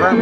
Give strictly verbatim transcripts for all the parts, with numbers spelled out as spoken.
Ayo,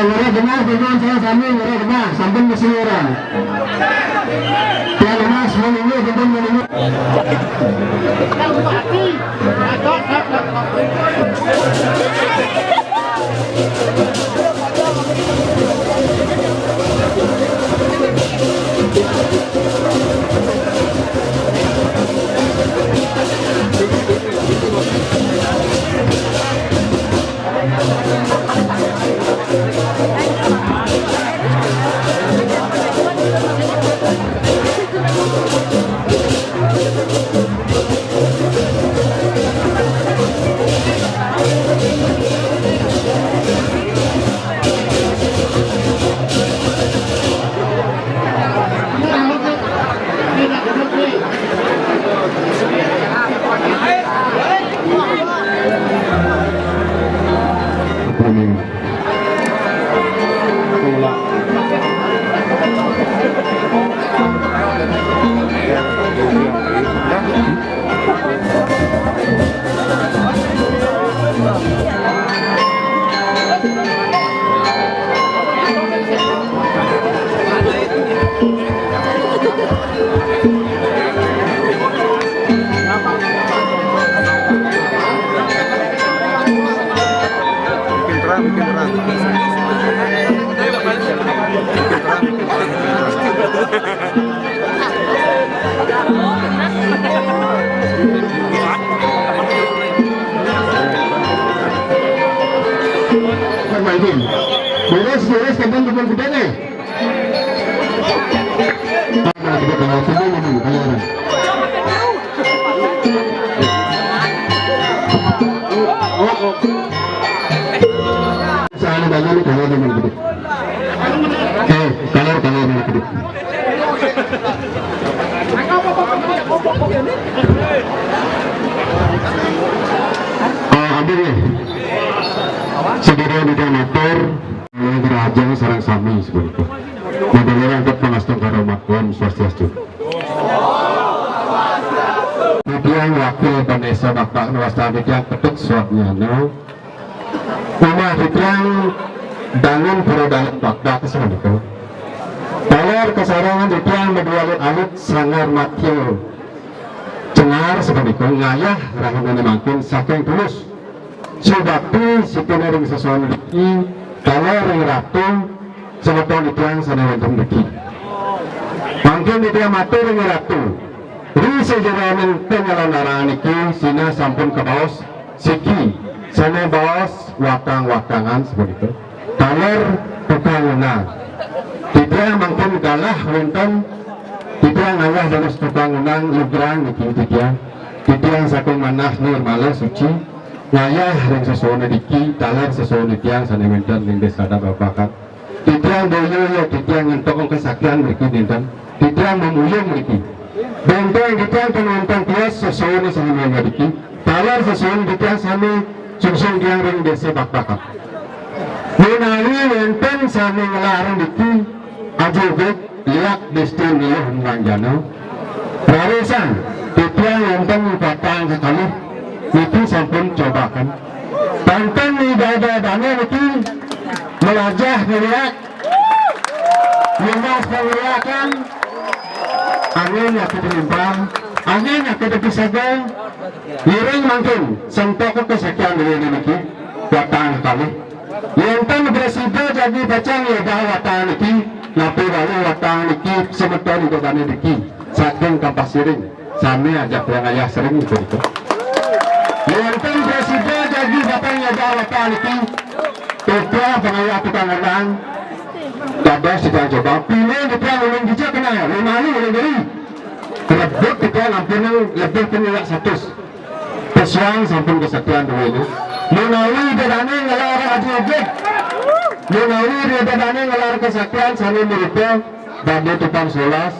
murah genah, teman saya sami, murah genah, sampun mesti orang. Tiang emas, menunggu, sampun menunggu. Bikin terang, bikin terang. Bikin terang, bikin terang, bikin terang. Beres, beres, kadang gedang-gedang, eh. Sana banyak nih, kalau ada yang gede. Eh, kalau, kalau yang gede. Ah, ambil nih. Sedherek titiang matur, Raja sareng sami sepunika. Matur nuwun, pangastungkara Om Agung Swastiastu. Titiang wakil Bendesa Bapak Nuwastan titiang Ketut Swatnyana. Umah titiang dangun para dalem bakda kesemenika. Taler kasarangan titiang madue alit-alit Sanggar Matya Cenar sepunika ngayah rahinane mangkin saking tulus. Subakti sitine ring sesawan mriki, taler ring ratu, semeton titiang sane wenten mriki. Mangkin titiang matur ring Ratu. Ri sajeroning panyelentaraan niki sinah sampun kabaos siki, sane baos watang-watangan sapunika. Taler tukang unang. Titiang mangkin galah wenten, titiang ngayah dados tukang unang lugrang niki titiang. Titiang saking manah nirmala suci, ngayah ring sesuunan niki, taler sesuunan titiang sane wenten ring Desa Adat Bakbakan. Titiang boya ya titiang ngentok kesaktian mriki dinten. Titiang mamuyung mriki. Benteng titiang ten wenten tios sesuunan sane mangga niki. Taler sesuunan titiang sane sungsung tiang ring Desa Bakbakan. Menawi wenten sane nglarang niki, ajuguk liak distin liuh manjana. Rarisang, titiang wenten patang kekalih, niki sampun cobaken. Banten Ida Dane niki melajah ngeliak, numbas pangeliakan, angin aku penimpang, angin aku tepisagel, ngiring mangkin, sentok kesaktian diri niki, patang kekalih. Wenten prasida jagi pacang nyedah watang niki, napi malih watang niki semeton Ida Dane niki, saking Kampasiring, sami ajak Hyang Ayah Sering punika. Wenten prasida jagi pacang nyedah watang niki, titiang pangayah tukang unang, dados titiang coba, pilih titiang ulun kija kenal, lima ulun geri. Rebut titiang ampun lebih pun satus. Pesuang sampun kesaktian duene. Menawi Ida Dane ngelar aji ugig. Menawi Ida Dane ngelar kesaktian sane mirupa bade tukang solas.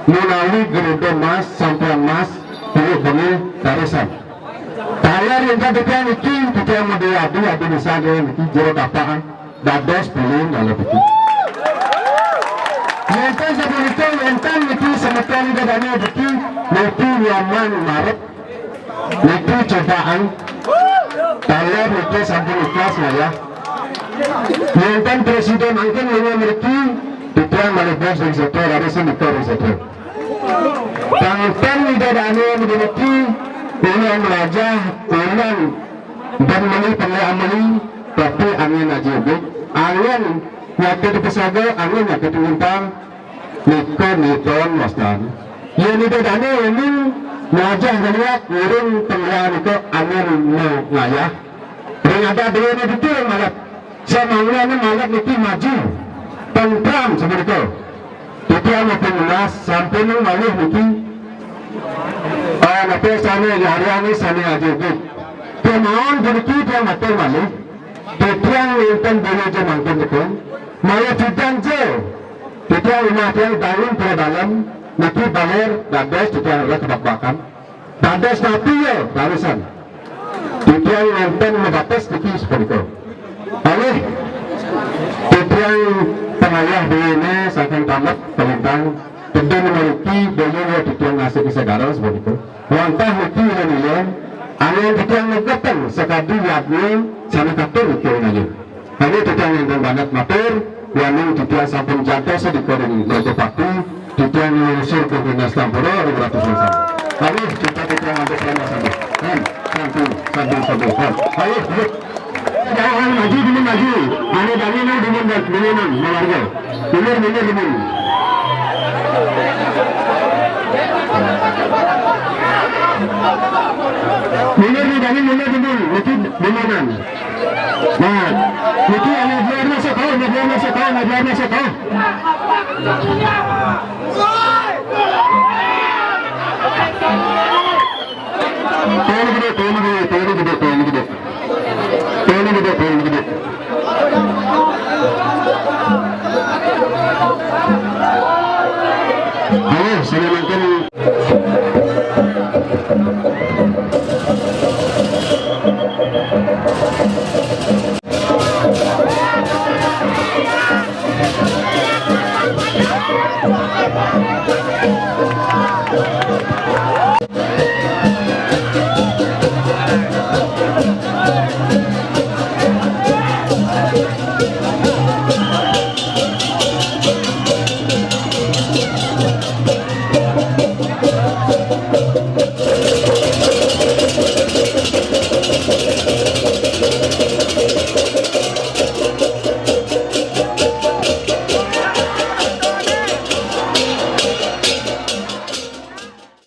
Menawi Garuda Mas, sampian Mas, puluh bengi tarisan. Taler ring titiang niki, titiang madu adu, adu bisa niki, jero tapakan. Dados pulih dalam niki. Wenten sapunika, wenten niki semeton Ida Dane niki, niki nyaman marep, niki cobaan. Taler niki sampun ikhlas ngayah. Wenten presiden angkin lima mriki, titiang malih bos ring setra, raris nika ring setra. Tangten Ida Dane niki, ulun melajah, ulun dan meli pemeli ameli, tapi angin aji ugig, angin nyata di pesaga, angin nyata di lintang, nika niton wastan. Yen Ida Dane uning melajah ngeliat ngiring pemeli nika angin mau ngayah. Ring adat duene ditu ring malep. Samangane malep niki maju. Tentram semenika. Titiang makin menas, sampun malih niki. Ah, napa sane nyariane sane aji ugig. Kemawon puniki titiang matur malih. Titiang nenten bulu je mangkin titiang. Maya tidan je. Titiang umah tiang dangun pura dalam. Niki baler, dados titiang rek bakbakan. Dados napi ya, rawisan. Titiang nenten mabates niki sepunika. Alih, titiang pangayah duene saking tamat kalintang, tedun mariki, daya ya titiang ngasih kesadaran sepunika. Wantah niki ilon-ilon, angin titiang negepen sakadi yadnya, sane katur niki ilon-ilon. Kami titiang nenten banget matur, yaning titiang sampun jantos di koring Raja Pati, titiang ngusur ke Dinas Tampura, ring ratus desa. Kami titiang titiang untuk prama sami. Kan, santu, santu, santu. Kan. Ayo, yuk. Jangan maju, dulu maju. Ane dulu, dulu, dulu, dulu, warga. Mundur, mundur, mundur. Mundur, mundur, mundur, mundur. Itu, mundur, mundur. Nah, niki ane biar masuk, oh, ane biar masuk, oh, ane biar masuk, oh. Tony gede, Tony gede, Tony gede, Tony gede. Tony gede, Tony gede. Ayo, sini mangkin.